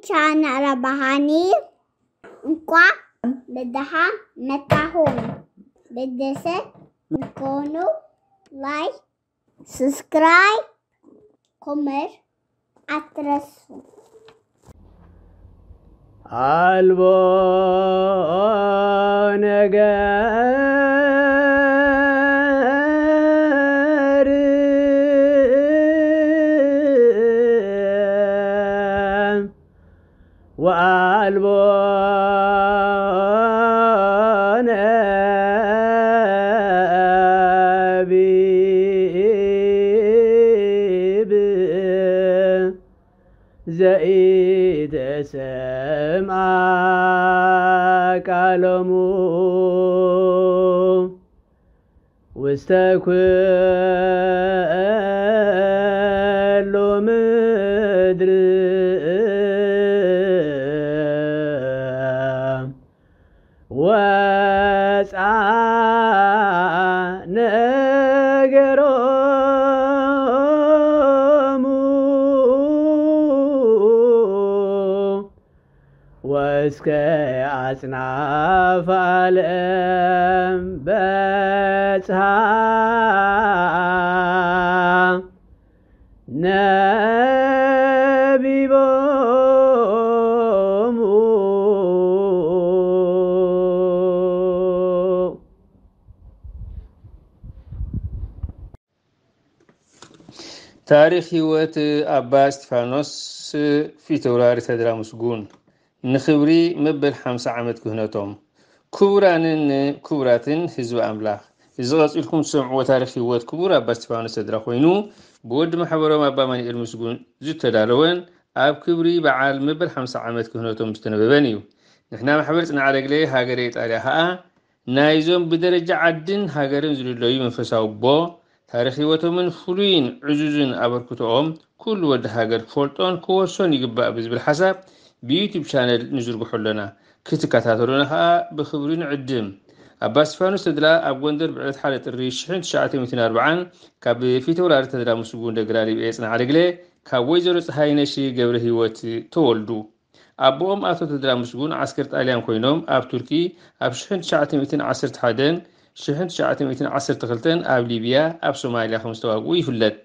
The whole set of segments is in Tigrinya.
ቻናል ብርሃኒ። እንኳዕ ብደሓን መጣኹም። ቤተሰብ ንኮኑ ላይክ፣ ሰብስክራይብ፣ ኮመንት ኣትረሱ። ኣልቦ ነገር ወኣልቦ ነቢብ ዘኢተሰምዓ ቃሎሙ ውስተ ኩሉ ምድር ወፃ ነገሮሙ ወእስከ ኣጽናፈ ዓለም በጽሓ ነቢቦሙ። ታሪኽ ህይወት ኣባ እስጢፋኖስ ፊተውራሪ ተድላ ምስጉን። ንኽብሪ መበል ሓምሳ ዓመት ክህነቶም። ክቡራንን ክቡራትን ህዝቢ ኣምላኽ፣ እዚ ቐጺልኩም ትሰምዕዎ ታሪኽ ህይወት ክቡር ኣባ እስጢፋኖስ ተድላ ኮይኑ፣ ብወዲ ማሕበሮም ኣባ ኣማኑኤል ምስጉን ዝተዳለወን ኣብ ክብሪ በዓል መበል ሓምሳ ዓመት ክህነቶም ዝተነበበን እዩ። ንሕና ማሕበር ጽንዓ ለግለ ሃገረ ኢጣልያ ኸኣ ናይዞም ብደረጃ ዓድን ሃገርን ዝልለዩ መንፈሳዊ ኣቦ ታሪኽ ህይወቶምን ፍሉይን ዕዙዝን ኣበርክቶኦም ኩሉ ወዲ ሃገር ክፈልጦን ክወርሶን ይግባእ ብዝብል ሓሳብ ብዩቱብ ቻነል ንዝርግሖ ኣለና። ክትከታተሉና ኸኣ ብኽብሪ ንዕድም። ኣባ እስጢፋኖስ ተድላ ኣብ ጎንደር ብዕለት ሓደ ጥሪ ሽሕን ትሽዓተ ሚእትን ኣርባዓን ካብ ፊተውራሪ ተድላ ምስጉን ደግራ ሊብኤ ጽንዓ ለግለ ካብ ወይዘሮ ፀሃይነሽ ገብረ ህይወት ተወልዱ። ኣቦኦም ኣቶ ተድላ ምስጉን ዓስከር ጣልያን ኮይኖም ኣብ ቱርኪ ኣብ ሽሕን ትሽዓተ ሚእትን ዓሰርተ ሓደን ሽሕን ትሽዓተ ሚእትን ዓሰርተ ክልተን ኣብ ሊብያ ኣብ ሶማልያ ከም ዝተዋግኡ ይፍለጥ።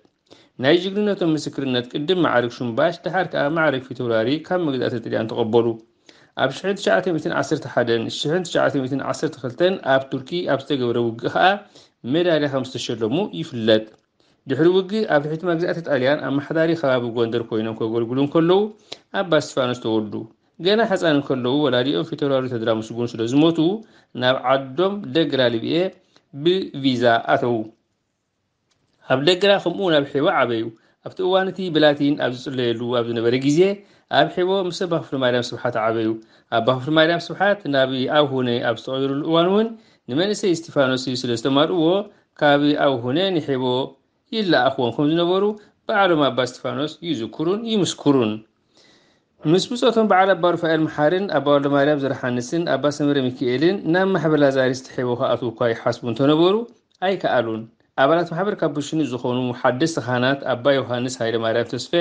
ናይ ጅግንነቶም ምስክርነት ቅድም ማዕርግ ሹምባሽ ደሓር ከኣ ማዕርግ ፊተውራሪ ካብ መግዛእቲ ጥልያን ተቐበሉ። ኣብ ሽሕን ትሽዓተ ሚእትን ዓሰርተ ሓደን ሽሕን ትሽዓተ ሚእትን ዓሰርተ ክልተን ኣብ ቱርኪ ኣብ ዝተገብረ ውግእ ከኣ ሜዳልያ ከም ዝተሸለሙ ይፍለጥ። ድሕሪ ውግእ ኣብ ትሕቲ መግዛእቲ ጣልያን ኣመሓዳሪ ከባቢ ጎንደር ኮይኖም ከገልግሉ እንከለዉ ኣባ እስጢፋኖስ ተወልዱ። ገና ሕፃን እንከለዉ ወላዲኦም ፊተውራሪ ተድላ ምስጉን ስለ ዝሞቱ ናብ ዓዶም ደግራ ሊብኤ ብቪዛ ኣተዉ። ኣብ ደግራ ከምኡ እውን ኣብ ሔቦ ዓበዩ። ኣብቲ እዋን እቲ ብላቲን ኣብ ዝጽለየሉ ኣብ ዝነበረ ግዜ ኣብ ሔቦ ምስ ኣባ ክፍለ ማርያም ስብሓት ዓበዩ። ኣባ ክፍለ ማርያም ስብሓት ናብ ኣብ ሁነ ኣብ ዝተቐየሩሉ እዋን እውን ንመንእሰይ እስጢፋኖስ ስለ ዝተማርእዎ ካብ ኣብ ሁነ ንሔቦ ይለኣኽዎም ከም ዝነበሩ ባዕሎም ኣባ እስጢፋኖስ ይዝክሩን ይምስክሩን። ምስ ብጾቶም በዓል ኣባ ሩፋኤል መሓርን ኣባ ወልደማርያም ዘርሓንስን ኣባ ሰመረ ሚካኤልን ናብ ማሕበር ላዛሪስት ሔቦ ክኣትዉ እኳ ይሓስቡ እንተነበሩ ኣይከኣሉን። ኣባላት ማሕበር ካፑሽኒ ዝኾኑ ሓደስቲ ካህናት ኣባ ዮሃንስ ሃይለማርያም ተስፈ፣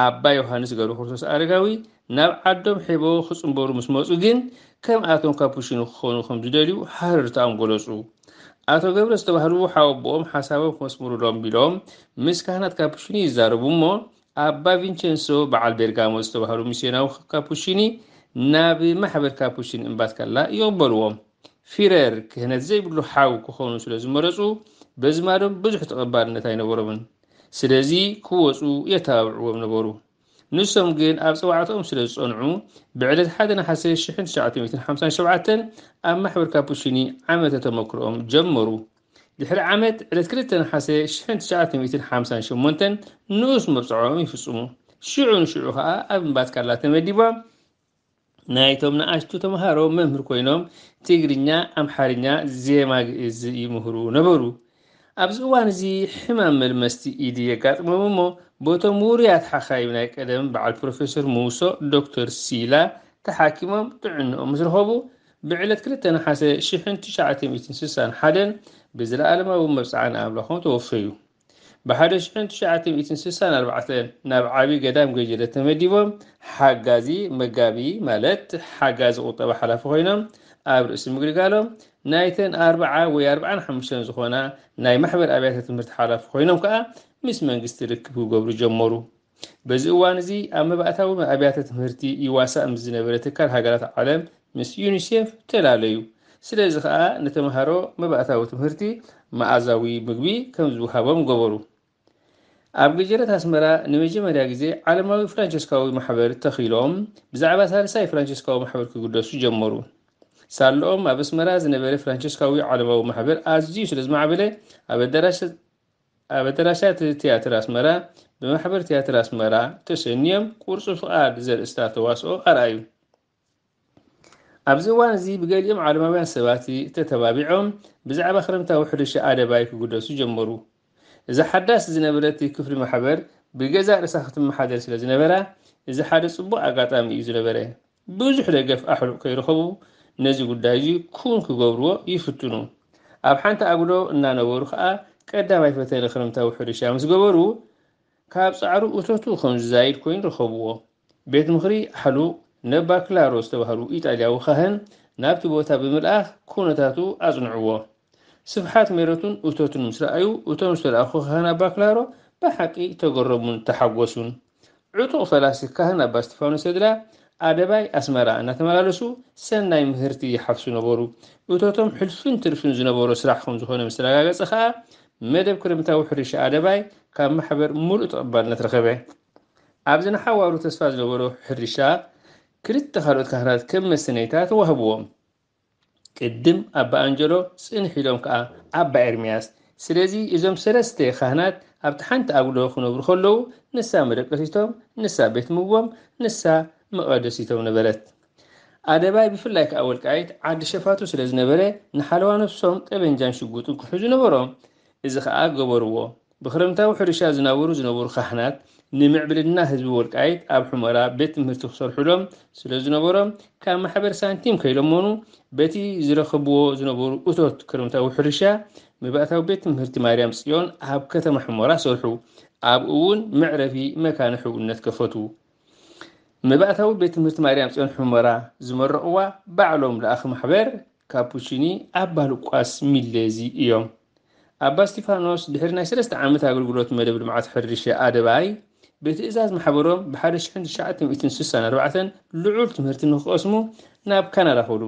ኣባ ዮሃንስ ገብረ ክርስቶስ ኣረጋዊ ናብ ዓዶም ሔቦ ክጽንበሩ ምስ መጹ ግን ከምኣቶም ካፑሽኒ ክኾኑ ከም ዝደልዩ ሃረርታኦም ገለጹ። ኣቶ ገብረ ዝተባህሉ ሓወቦኦም ሓሳቦም ከስምሩሎም ቢሎም ምስ ካህናት ካፑሽኒ ይዛረቡ እሞ ኣባ ቪንቸንሶ በዓል ቤርጋሞ ዝተባህሉ ሚስዮናዊ ካፑሽኒ ናብ ማሕበር ካፑሽኒ እምባትካላ ይቕበልዎም። ፊረር ክህነት ዘይብሉ ሓው ክኾኑ ስለ ዝመረጹ በዝማዶም ብዙሕ ተቐባልነት ኣይነበሮምን። ስለዚ ክወጹ የተባብዕዎም ነበሩ። ንሶም ግን ኣብ ጸዋዕታኦም ስለ ዝጸንዑ ብዕለት ሓደ ነሓሰ ሽሕን ትሽዓተ ሚእትን ሓምሳን ሸውዓተን ኣብ ማሕበር ካፑሽኒ ዓመተ ተመክሮኦም ጀመሩ። ድሕሪ ዓመት ዕለት ክልተ ነሓሰ ሽሕን ትሽዓተ ሚእትን ሓምሳን ሸሞንተን ንኡስ መብጽዖኦም ይፍጽሙ። ሽዑ ንሽዑ ኸኣ ኣብ እምባትካላ ተመዲቦም ናይቶም ንኣሽቱ ተምሃሮ መምህር ኮይኖም ትግርኛ፣ ኣምሓርኛ፣ ዜማ ግእዝ ይምህሩ ነበሩ። ኣብዚ እዋን እዚ ሕማም መልመስቲ ኢድ የጋጥሞም እሞ በቶም ውሩያት ሓኻይም ናይ ቀደም በዓል ፕሮፌሰር ሙሶ ዶክተር ሲላ ተሓኪሞም ጥዕንኦም ምስ ረኸቡ ብዕለት ክልተ ነሓሰ ሽሕን ትሽዓተ ሚእትን ስሳን ሓደን ብዘለኣለማዊ መብጽዓ ንኣምላኾም ተወፈዩ። ብ1964 ናብ ዓቢ ገዳም ገጀለ ተመዲቦም ሓጋዚ መጋቢ ማለት ሓጋዚ ቁጠባ ሓላፊ ኮይኖም ኣብ ርእሲ ምግልጋሎም ናይተን ኣርብዓ ወይ ኣርብዓን ሓሙሽተን ዝኾና ናይ ማሕበር ኣብያተ ትምህርቲ ሓላፊ ኮይኖም ከኣ ምስ መንግስቲ ርክብ ክገብሩ ጀመሩ። በዚ እዋን እዚ ኣብ መባእታዊ ኣብያተ ትምህርቲ ይዋሳእ ምስ ዝነበረ ትካል ሃገራት ዓለም ምስ ዩኒሴፍ ተላለዩ። ስለዚ ከኣ ንተምሃሮ መባእታዊ ትምህርቲ መኣዛዊ ምግቢ ከም ዝወሃቦም ገበሩ። ኣብ ገጀረት ኣስመራ ንመጀመርያ ግዜ ዓለማዊ ፍራንቸስካዊ ማሕበር ተኺሎም ብዛዕባ ሳልሳይ ፍራንቸስካዊ ማሕበር ክግደሱ ጀመሩ። ሳለኦም ኣብ ኣስመራ ዝነበረ ፍራንቸስካዊ ዓለማዊ ማሕበር ኣዝዩ ስለ ዝማዕበለ ኣብ ኣዳራሽ ኣብ ኣዳራሻት ትያትር ኣስመራ ብማሕበር ትያትር ኣስመራ ተሰንዮም ቁርፂ ፍቓድ ዘርእስታ ተዋስኦ ኣርኣዩ። ኣብዚ እዋን እዚ ብገሊኦም ዓለማውያን ሰባት ተተባቢዖም ብዛዕባ ክረምታዊ ሕርሻ ኣደባይ ክግደሱ ጀመሩ። እዛ ሓዳስ ዝነበረት ክፍሊ ማሕበር ብገዛእ ርእሳ ክትመሓደር ስለ ዝነበራ እዚ ሓደ ጽቡቕ ኣጋጣሚ እዩ ዝነበረ። ብዙሕ ደገፍ ኣሕሉቕ ከይረኸቡ ነዚ ጉዳይ እዚ ክውን ክገብርዎ ይፍትኑ። ኣብ ሓንቲ ኣጉዶ እናነበሩ ከኣ ቀዳማይ ፈተነ ክረምታዊ ሕርሻ ምስ ገበሩ ካብ ጻዕሩ እቶቱ ከም ዝዛይድ ኮይኑ ረኸብዎ። ቤት ምኽሪ ኣሕሉቕ ነባክላሮ ዝተባህሉ ኢጣልያዊ ካህን ናብቲ ቦታ ብምልኣኽ ኩነታቱ ኣጽንዕዎ። ስፍሓት ሜረቱን እቶቱን ምስ ረኣዩ እቶም ዝተላእኹ ካህን ኣባክላሮ ብሓቂ ተገረሙን ተሓጎሱን። ዕጡቕ ፈላሲ ካህን ኣባ እስጢፋኖስ ተድላ ኣደባይ ኣስመራ እናተመላለሱ ሰናይ ምህርቲ ይሓፍሱ ነበሩ። እቶቶም ሕልፍን ትርፍን ዝነበሮ ስራሕ ከም ዝኾነ ምስ ተረጋገጸ ከኣ መደብ ክረምታዊ ሕርሻ ኣደባይ ካብ ማሕበር ሙሉእ ተቐባልነት ረኸበ። ኣብዚ ንሓዋሩ ተስፋ ዝነበሮ ሕርሻ ክልተ ካልኦት ካህናት ከም መሰነይታ ተዋህብዎም። ቅድም ኣባ ኣንጀሎ ጽንሕ ኢሎም ከኣ ኣባ ኤርምያስ። ስለዚ እዞም ሰለስተ ካህናት ኣብቲ ሓንቲ ኣጉዶ ክነብሩ ከለዉ ንሳ መደቀሲቶም፣ ንሳ ቤት ምግቦም፣ ንሳ መቐደሲቶም ነበረት። ኣደባይ ብፍላይ ከኣ ወልቃይት ዓዲ ሸፋቱ ስለ ዝነበረ ንሓለዋ ነፍሶም ጠበንጃን ሽጉጥን ክሕዙ ነበሮም። እዚ ከኣ ገበርዎ። ብክረምታዊ ሕርሻ ዝናበሩ ዝነበሩ ካህናት ንምዕብልና ህዝቢ ወልቃይት ኣብ ሑመራ ቤት ትምህርቲ ክሰርሑሎም ስለ ዝነበሮም ካብ ማሕበር ሳንቲም ከይለመኑ በቲ ዝረኸብዎ ዝነበሩ እቶት ክረምታዊ ሕርሻ መባእታዊ ቤት ትምህርቲ ማርያም ጽዮን ኣብ ከተማ ሑመራ ሰርሑ። ኣብኡ እውን መዕረፊ መካነ ሕውነት ከፈቱ። መባእታዊ ቤት ትምህርቲ ማርያም ጽዮን ሑመራ ዝመረቕዋ ባዕሎም ለኣኺ ማሕበር ካፑቺኒ ኣባ ሉቃስ ሚሌዚ እዮም። ኣባ እስጢፋኖስ ድሕሪ ናይ ሰለስተ ዓመት ኣገልግሎት መደብ ልምዓት ሕርሻ ኣደባይ ብትእዛዝ ማሕበሮም ብ1964 ልዑል ትምህርቲ ንክቐስሙ ናብ ካናዳ ከዱ።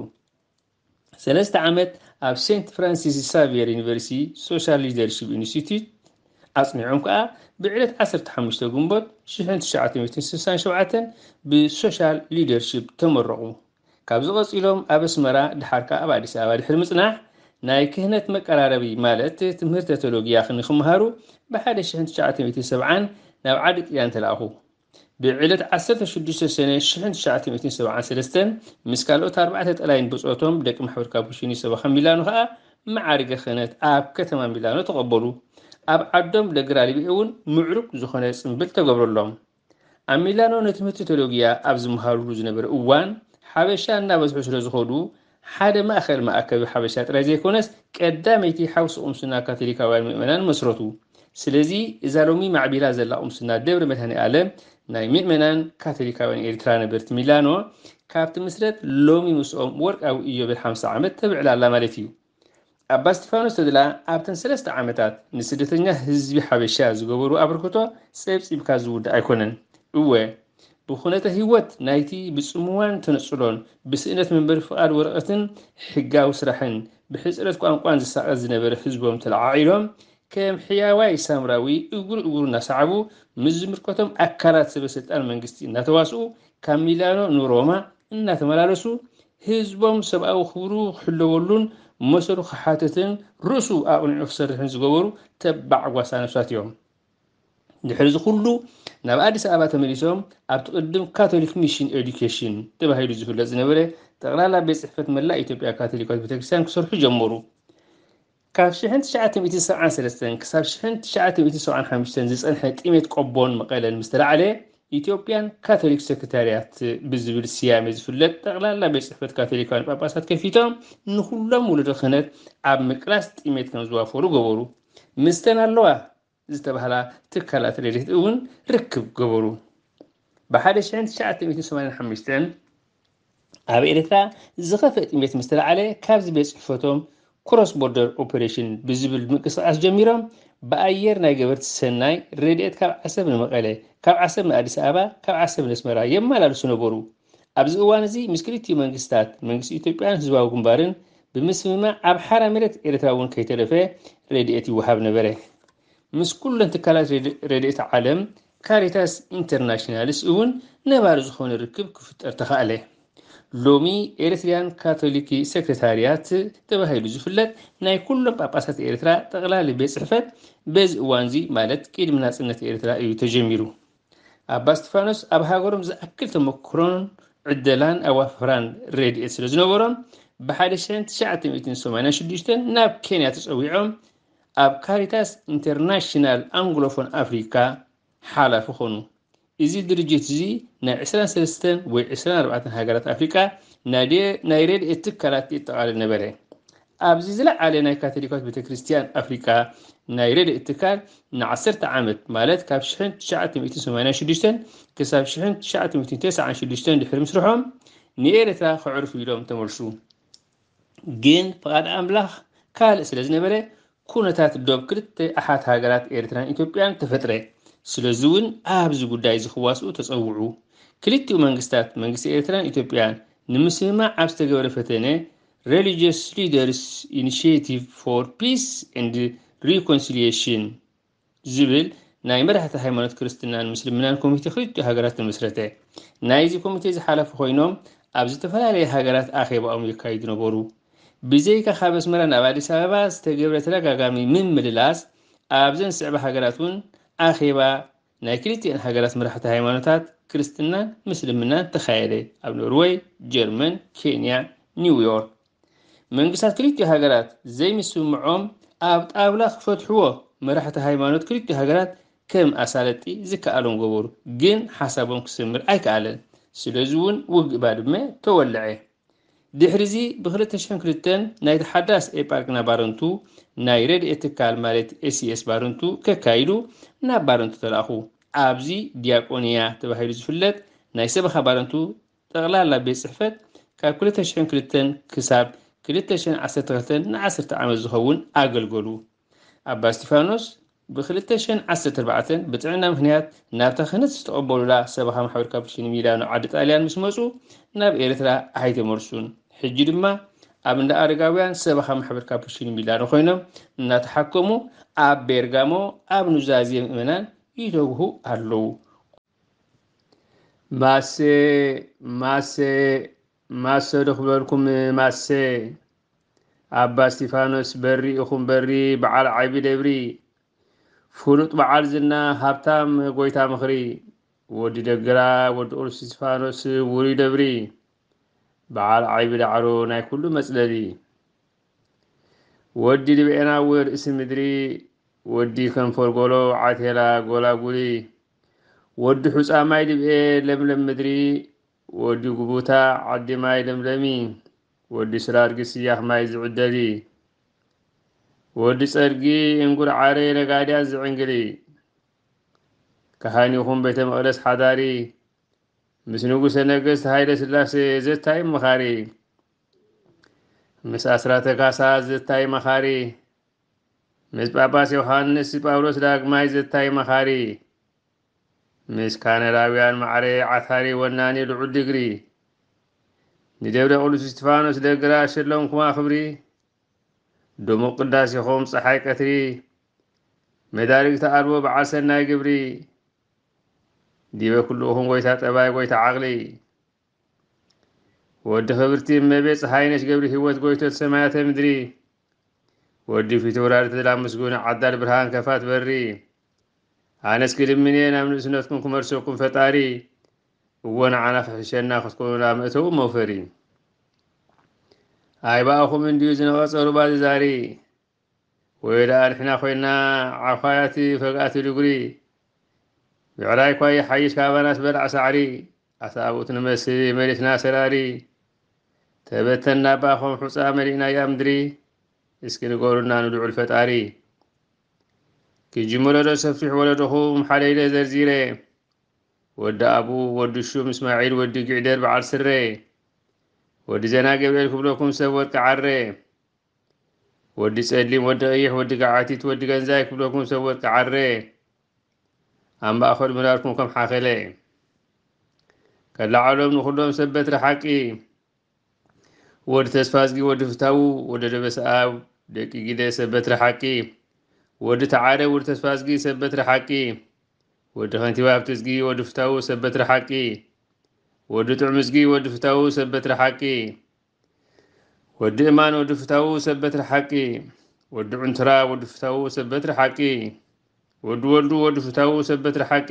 ሰለስተ ዓመት ኣብ ሴንት ፍራንሲስ ዛቪየር ዩኒቨርሲቲ ሶሻል ሊደርሺፕ ኢንስቲትዩት ኣጽኒዖም ከኣ ብዕለት 15 ግንቦት 1967 ብሶሻል ሊደርሺፕ ተመረቑ። ካብዚ ቀጺሎም ኣብ ኣስመራ ድሓር ከኣ ኣብ ኣዲስ ኣበባ ድሕሪ ምጽናሕ ናይ ክህነት መቀራረቢ ማለት ትምህርተ ቴዎሎጊያ ንክመሃሩ ብ1970 ናብ ዓዲ ጥልያን ተላእኹ። ብዕለት 16 ሰነ 1973 ምስ ካልኦት ኣርባዕተ ጠላይን ብጾቶም ደቂ ማሕበር ካፑቺኒ ሰበኻ ሚላኖ ከኣ መዓርገ ክህነት ኣብ ከተማ ሚላኖ ተቐበሉ። ኣብ ዓዶም ደገራሊቤ እውን ምዕሩግ ዝኾነ ጽምብል ተገብረሎም። ኣብ ሚላኖ ንትምህርቲ ቴዎሎጊያ ኣብ ዝመሃሩሉ ዝነበረ እዋን ሓበሻ እናበዝሑ ስለ ዝኸዱ ሓደ ማእከል መኣከቢ ሓበሻ ጥራይ ዘይኮነስ ቀዳመይቲ ሓውሲ ቁምስና ካቶሊካውያን ምእመናን መስረቱ። ስለዚ እዛ ሎሚ ማዕቢላ ዘላ ቁምስና ደብረ መድኃኔ ዓለም ናይ ምእመናን ካቶሊካውያን ኤርትራ ነበርቲ ሚላኖ ካብ ትምስረት ሎሚ ምስኦም ወርቃዊ ኢዮቤል ሓምሳ ዓመት ተብዕላ ኣላ ማለት እዩ። ኣባ እስጢፋኖስ ተድላ ኣብተን ሰለስተ ዓመታት ንስደተኛ ህዝቢ ሓበሻ ዝገበሩ ኣበርክቶ ጸብጺብካ ዝውዳእ ኣይኮነን። እወ ብኹነተ ህይወት ናይቲ ብጽምዋን ተነጽሎን ብስእነት መንበሪ ፍቓድ ወረቐትን ሕጋዊ ስራሕን ብሕጽረት ቋንቋን ዝሳቐ ዝነበረ ህዝቦም ተለዓዒሎም ከም ሕያዋይ ሳምራዊ እግሩ እግሩ እናሰዓቡ ምስ ዝምልከቶም ኣካላት ሰበ ስልጣን መንግስቲ እናተዋስኡ ካብ ሚላኖ ንሮማ እናተመላለሱ ህዝቦም ሰብኣዊ ክብሩ ክሕለወሉን መሰሉ ክሓትትን ርእሱ ኣቕኒዑ ክሰርሕን ዝገበሩ ተባዕ ጓሳ ነፍሳት እዮም። ድሕሪ እዚ ኩሉ ናብ ኣዲስ ኣበባ ተመሊሶም ኣብቲ ቅድም ካቶሊክ ሚሽን ኤዱኬሽን ተባሂሉ ዝፍለጥ ዝነበረ ጠቕላላ ቤት ጽሕፈት መላእ ኢትዮጵያ ካቶሊካዊት ቤተክርስትያን ክሰርሑ ጀመሩ። ካብ 1973 ክሳብ 1975 ዝጸንሐ ጥሜት ቆቦን መቐለን ምስ ተላዕለ ኢትዮጵያን ካቶሊክ ሴክሬታርያት ብዝብል ስያሜ ዝፍለጥ ጠቕላላ ቤት ጽሕፈት ካቶሊካውያን ጳጳሳት ከፊቶም ንኹሎም ወለዶ ክህነት ኣብ ምቅላስ ጥሜት ከም ዝዋፈሩ ገበሩ። ምስተን ኣለዋ ዝተባህላ ትካላት ረድኤት እውን ርክብ ገበሩ። ብ1985 ኣብ ኤርትራ ዝኸፍአ ጥሜት ምስ ተላዓለ፣ ካብዚ ቤት ጽሕፈቶም ክሮስ ቦርደር ኦፐሬሽን ብዝብል ምንቅስቃስ ጀሚሮም፣ ብኣየር ናይ ገበርቲ ሰናይ ረድኤት ካብ ዓሰብ ንመቐለ፣ ካብ ዓሰብ ንኣዲስ ኣበባ፣ ካብ ዓሰብ ንኣስመራ የመላልሱ ነበሩ። ኣብዚ እዋን እዚ ምስ ክልቲኡ መንግስታት፣ መንግስቲ ኢትዮጵያን ህዝባዊ ግንባርን ብምስምማዕ፣ ኣብ ሓራ መሬት ኤርትራ እውን ከይተረፈ ረድኤት ይወሃብ ነበረ። ምስ ኩለን ትካላት ረድኤት ዓለም፣ ካሪታስ ኢንተርናሽናልስ እውን ነባሪ ዝኾነ ርክብ ክፍጠር ተኻእለ። ሎሚ ኤሪትሪያን ካቶሊክ ሴክሬታርያት ተባሂሉ ዝፍለጥ ናይ ኩሎም ጳጳሳት ኤርትራ ጠቕላሊ ቤት ጽሕፈት በዚ እዋንዚ፣ ማለት ቅድሚ ናጽነት ኤርትራ እዩ ተጀሚሩ። ኣባ እስጢፋኖስ ኣብ ሃገሮም ዝኣክል ተመክሮን ዕደላን ኣዋፍራን ረድኤት ስለ ዝነበሮም፣ ብ1986 ናብ ኬንያ ተጸዊዖም ኣብ ካሪታስ ኢንተርናሽናል ኣንግሎፎን ኣፍሪካ ሓላፊ ኾኑ። እዚ ድርጅት እዚ ናይ 23 ወይ 24 ሃገራት ኣፍሪቃ ናይ ረድኤት ትካላት የጠቓልል ነበረ። ኣብዚ ዝለዓለ ናይ ካቶሊካዊት ቤተክርስትያን ኣፍሪቃ ናይ ረድኤት ትካል ንዓሰርተ ዓመት፣ ማለት ካብ 1986 ክሳብ 1996 ድሕሪ ምስርሖም፣ ንኤርትራ ክዕርፉ ኢሎም ተመልሱ። ግን ፍቓድ ኣምላኽ ካልእ ስለ ዝነበረ፣ ኩነታት ዶብ ክልተ ኣሓት ሃገራት ኤርትራን ኢትዮጵያን ተፈጥረ። ስለዚ እውን ኣብዚ ጉዳይ እዚ ክዋስኡ ተጸውዑ። ክልቲኡ መንግስታት፣ መንግስቲ ኤርትራን ኢትዮጵያን፣ ንምስምማዕ ኣብ ዝተገበረ ፈተነ፣ Religious Leaders Initiative for Peace and Reconciliation ዝብል ናይ መራሕቲ ሃይማኖት ክርስትናን ምስልምናን ኮሚቴ ክልቲኡ ሃገራት ተመስረተ። ናይዚ ኮሚቴ ዝሓለፉ ኮይኖም፣ ኣብ ዝተፈላለየ ሃገራት ኣኼባኦም የካይዱ ነበሩ። ብዘይካ ካብ ኣስመራ ናብ ኣዲስ ኣበባ ዝተገብረ ተደጋጋሚ ምምልላስ፣ ኣብዘን ዝስዕባ ሃገራት እውን ኣኼባ ናይ ክልቲኤን ሃገራት መራሕቲ ሃይማኖታት ክርስትናን ምስልምናን ተኻየደ። ኣብ ኖርወይ፣ ጀርመን፣ ኬንያ፣ ኒውዮርክ። መንግስታት ክልቲኡ ሃገራት ዘይምስምዖም ኣብ ጣውላ ክፈትሕዎ መራሕቲ ሃይማኖት ክልቲኡ ሃገራት ከም ኣሳለጢ ዝከኣሎም ገበሩ። ግን ሓሳቦም ክሰምር ኣይከኣለን። ስለዚ እውን ውግእ ባድመ ተወልዐ። ድሕሪዚ ብ2002 ናይ ተሓዳስ ኤጳርቅና ባረንቱ ናይ ረድኤት ትካል ማለት ኤስኢኤስ ባረንቱ ከካይዱ ናብ ባረንቱ ተላእኹ። ኣብዚ ዲያቆንያ ተባሂሉ ዝፍለጥ ናይ ሰበኻ ባረንቱ ጠቕላላ ቤት ጽሕፈት ካብ 2002 ክሳብ 2012 ን10 ዓመት ዝኸውን ኣገልገሉ። ኣባ እስጢፋኖስ ብ2014 ብጥዕና ምኽንያት ናብታ ክህነት ዝተቐበሉላ ሰበኻ ማሕበር ካፑቺን ሚላኖ ዓዲ ጣልያን ምስ መጹ ናብ ኤርትራ ኣይተመልሱን። ሕጂ ድማ ኣብ እንዳ ኣረጋውያን ሰበኻ ማሕበር ካፑቺን ሚላኖ ኮይኖም እናተሓከሙ ኣብ ቤርጋሞ ኣብ ኑዛዜ ምእመናን ይተግሁ ኣለዉ። ማሴ ማሴ ማሰ ዶ ክብለልኩም ማሴ። ኣባ እስጢፋኖስ በሪ ኢኹም በሪ በዓል ዓቢ ደብሪ። ፍሉጥ በዓል ዝና ሃብታም ጎይታ ምኽሪ። ወዲ ደግራ ወዲ ቁዱስ እስጢፋኖስ ውሩይ ደብሪ። በዓል ዓቢ ዳዕሮ ናይ ኩሉ መጽለሊ። ወዲ ድብኤና ርእሲ ምድሪ። ወዲ ከንፈር ጎሎ ዓቴላ ጎላጉሊ። ወዲ ሑጻ ማይ ድብኤ ለምለም ምድሪ። ወዲ ጉቡታ ዓዲ ማይ ለምለሚ። ወዲ ስራር ግስያኽ ማይ ዝዕደሊ። ወዲ ጸርጊ እንጉር ዓረ ነጋድያን ዝዕንግሊ። ካህን ይኹን ቤተ መቕደስ ሓዳሪ። ምስ ንጉሰ ነገስት ሃይለ ስላሴ ዘታይ መኻሪ። ምስ ኣስራተ ካሳ ዘታይ መኻሪ። ምስ ጳጳስ ዮሃንስ ጳውሎስ ዳግማይ ዘታይ መኻሪ። ምስ ካነራውያን ማዕረ ዓታሪ ወናኒ ልዑል ድግሪ። ንደብረ ቅዱስ እስጢፋኖስ ደግራ ሸለምኩማ ክብሪ። ድሙቕ ቅዳሴኹም ጸሓይ ቀትሪ። መዳርግቲ ኣልቦ በዓል ሰናይ ግብሪ። ዲበ ኩልኡኹም ጎይታ ጠባይ ጎይታ ዓቕሊ። ወዲ ክብርቲ እመቤት ፀሃይነሽ ገብሪ ህይወት ጎይቶት ሰማያተ ምድሪ። ወዲ ፊት ውራሪ ተድላ ምስጉን ዓዳል ብርሃን ከፋት በሪ። ኣነስ ክልምኔ ናብ ንእስነትኩም ክመልሰኩም ፈጣሪ። እዎ ንዓና ክሕሸና ክትኮኑና መእተዊ መውፈሪ። ኣይባእኹም እንድዩ ዝነቐጸ ሩባ ዝዛሪ። ወይ ደኣ ንሕና ኮይና ዓዃያቲ ፈግኣቲ ድጉሪ። ብዕራይ እኳ ይሓይሽ ካባናስ በላዕ ሳዕሪ። ኣሳብኡት ንመስል መሬትና ሰራሪ። ተበተና ባኾም ሑፃ መሊእናያ ምድሪ። እስኪ ንገሩና ንልዑል ፈጣሪ። ክጅምሮ ዶ ሰፊሕ ወለዶኹም ሓደ ኢለ ዘርዚረ። ወዲ ኣቡ፣ ወዲ ሹም እስማዒል፣ ወዲ ጊዕደር በዓል ስረ። ወዲ ዘና ገብርኤል ክብለኩም ሰብ ወርቂ ዓረ። ወዲ ጸሊም፣ ወዲ ቀይሕ፣ ወዲ ገዓቲት፣ ወዲ ገንዛይ ክብለኩም ሰብ ወርቂ ዓረ። ኣብ ማእከሉ ምናልኩም ከም ሓኸለ። ከለዓሎም ንኹሎም ሰብ በትሪ ሓቂ። ወዲ ተስፋዝጊ፣ ወዲ ፍታዉ፣ ወዲ ደበሰኣብ፣ ደቂ ጊደ ሰብ በትሪ ሓቂ። ወዲ ተዓረ፣ ወዲ ተስፋዝጊ ሰብ በትሪ ሓቂ። ወዲ ከንቲባ ሃብተዝጊ፣ ወዲ ፍታዉ ሰብ በትሪ ሓቂ። ወዲ ጥዑምዝጊ፣ ወዲ ፍታዉ ሰብ በትሪ ሓቂ። ወዲ እማን፣ ወዲ ፍታዉ ሰብ በትሪ ሓቂ። ወዲ ዑንትራ፣ ወዲ ፍታዉ ሰብ በትሪ ሓቂ። ወዲ ወልዱ፣ ወዲ ፍታዉ ሰብ በትሪ ሓቂ።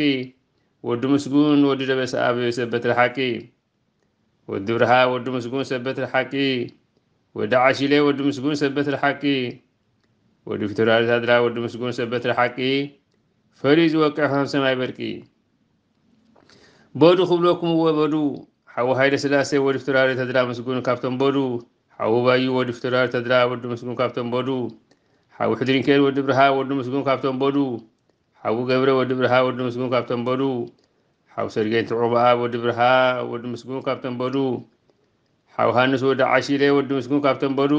ወዲ ምስጉን፣ ወዲ ደበሰኣብ ሰብ በትሪ ሓቂ። ወዲ ብርሃ፣ ወዲ ምስጉን ሰብ በትሪ ሓቂ። ወዲ ዓሺሌ፣ ወዲ ምስጉን ሰብ በትሪ ሓቂ። ወዲ ፊተውራሪ ታድላ፣ ወዲ ምስጉን ሰብ በትሪ ሓቂ። ፈርዩ ዝወቅዕ ከም ሰማይ በርቂ። በዱ ክብለኩም እወ በዱ። ሓዉ ሃይለ ስላሴ፣ ወዲ ፊተውራሪ ተድላ ምስጉን ካብቶም በዱ። ሓዉ ባዩ፣ ወዲ ፊተውራሪ ተድላ፣ ወዲ ምስጉን ካብቶም በዱ። ሓዉ ሕድሪንኬን፣ ወዲ ብርሃ፣ ወዲ ምስጉን ካብቶም በዱ። ሓዉ ገብረ፣ ወዲ ብርሃ፣ ወዲ ምስጉን ካብቶም በዱ። ሓዉ ሰርጌን ትዑቕበኣብ፣ ወዲ ብርሃ፣ ወዲ ምስጉን ካብቶም በዱ። ሓዉ ሃንስ፣ ወዲ ዓሺሌ፣ ወዲ ምስጉን ካብቶም በዱ።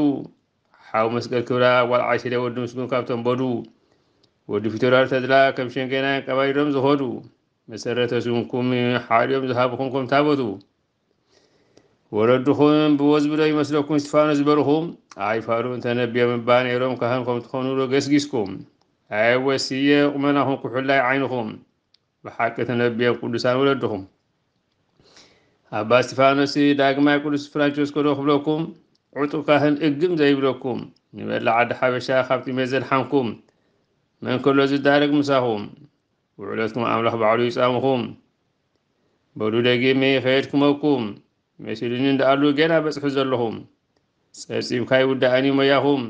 ሓው መስቀል ክብራ ጓል ዓሽሬ ወዲ ምስጉን ካብቶም በዱ። ወዲ ፊቶራር ተድላ ከም ሸንገናይ ቀባይዶም ዝኸዱ። መሰረተ ስምኩም ሓሪዮም ዝሃብኹም ከም ታቦቱ። ወለድኹም ብወዝቢ ዶ ይመስለኩም እስቲፋኖስ ዝበርኹም? ኣይፋሉ እንተነቢዮም እባ ነይሮም ካህን ከም ትኾኑ ዶ ገስጊስኩም? ኣየወ ስየ ቁመናኹም ኩሕላይ ዓይንኹም። ብሓቂ ተነቢዮም ቅዱሳን ወለድኹም። ኣባ እስቲፋኖስ ዳግማይ ቅዱስ ፍራንቸስኮ ዶ ክብለኩም? ዕጡቕ ካህን እግም ዘይብለኩም፣ ንመላእ ዓዲ ሓበሻ ካብ ጥሜት ዘድሓንኩም፣ መን ከሎ ዝዳረግ ምሳኹም? ውዕለትኩም ኣምላኽ ባዕሉ ይጻምኹም። በሉ ደጊመ ይኸየድኩመኩም መሲሉኒ እንዳኣሉ ጌና በጽሑ ዘለኹም። ጸብጺብካ ይውዳእን እዩ ሞያኹም።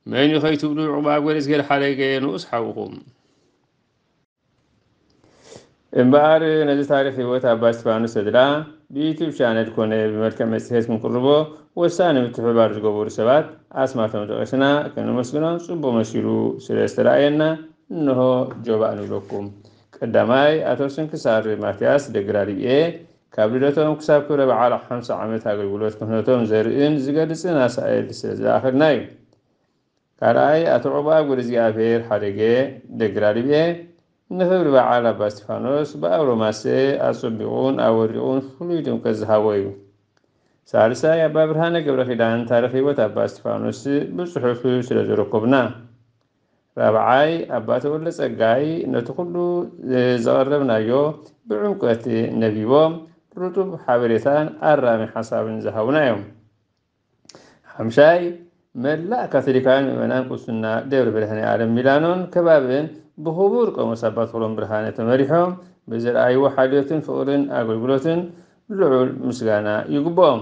መን እዩ ከይትብሉ ዕቑብ ኣብ ገለ ዝገድ ሓደገ ንኡስ ሓውኹም። እምበኣር ነዚ ታሪኽ ህይወት ኣባ እስቲፋኖስ ተድላ ብዩቱብ ቻነል ኮነ ብመልክዕ መጽሔት ክንቅርቦ ወሳኒ ምትሕብባር ዝገበሩ ሰባት ኣስማቶም ጠቒስና ከነመስግኖም ጽቡቕ መሲሉ ስለ ዝተረኣየና እንሆ ጆባእ ንብለኩም። ቀዳማይ ኣቶ ስንክሳር ማትያስ ደግራ ሊብኤ ካብ ልደቶም ክሳብ ክብረ በዓል ሓምሳ ዓመት ኣገልግሎት ክህነቶም ዘርእን ዝገልጽን ኣሳእል ስለ ዝለኣኸልና እዩ። ካልኣይ ኣቶ ዑቕባብ ገብረ እግዚኣብሔር ሓደገ ደግራ ሊብኤ ንኽብሪ በዓል ኣባ እስቲፋኖስ ብኣውሮማሴ ኣጸቢቑን ኣወሪቑን ፍሉይ ድምቀት ዝሃቦ እዩ። ሳልሳይ ኣባ ብርሃነ ገብረ ኪዳን ታሪኽ ህይወት ኣባ እስቲፋኖስ ብጽሑፍ ስለ ዝረከብና። ራብዓይ ኣባ ተወልደ ጸጋይ ነቲ ኩሉ ዘቐረብናዮ ብዕምቀት ነቢቦም ርጡብ ሓበሬታን ኣራሚ ሓሳብን ዝሃቡና እዮም። ሓምሻይ መላእ ካቶሊካውያን ምእመናን ቅስና ደብረ ብርሃነ ዓለም ሚላኖን ከባብን ብኽቡር ቆሞስ ኣባ ተኽሎም ብርሃነ ተመሪሖም ብዝረኣይዎ ሓልዮትን ፍቕርን ኣገልግሎትን ልዑል ምስጋና ይግብኦም።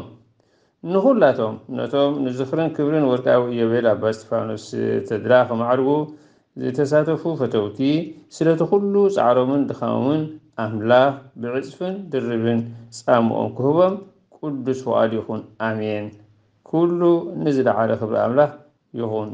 ንኹላቶም ነቶም ንዝኽርን ክብርን ወርቃዊ ኢዮቤል ኣባ እስጢፋኖስ ተድላ ከማዕርጉ ዝተሳተፉ ፈተውቲ ስለቲ ኩሉ ጻዕሮምን ድኻሞምን ኣምላኽ ብዕጽፍን ድርብን ጻምኦም ክህቦም ቅዱስ ፍቓዱ ይኹን። ኣሜን። ኩሉ ንዝለዓለ ክብሪ ኣምላኽ ይኹን።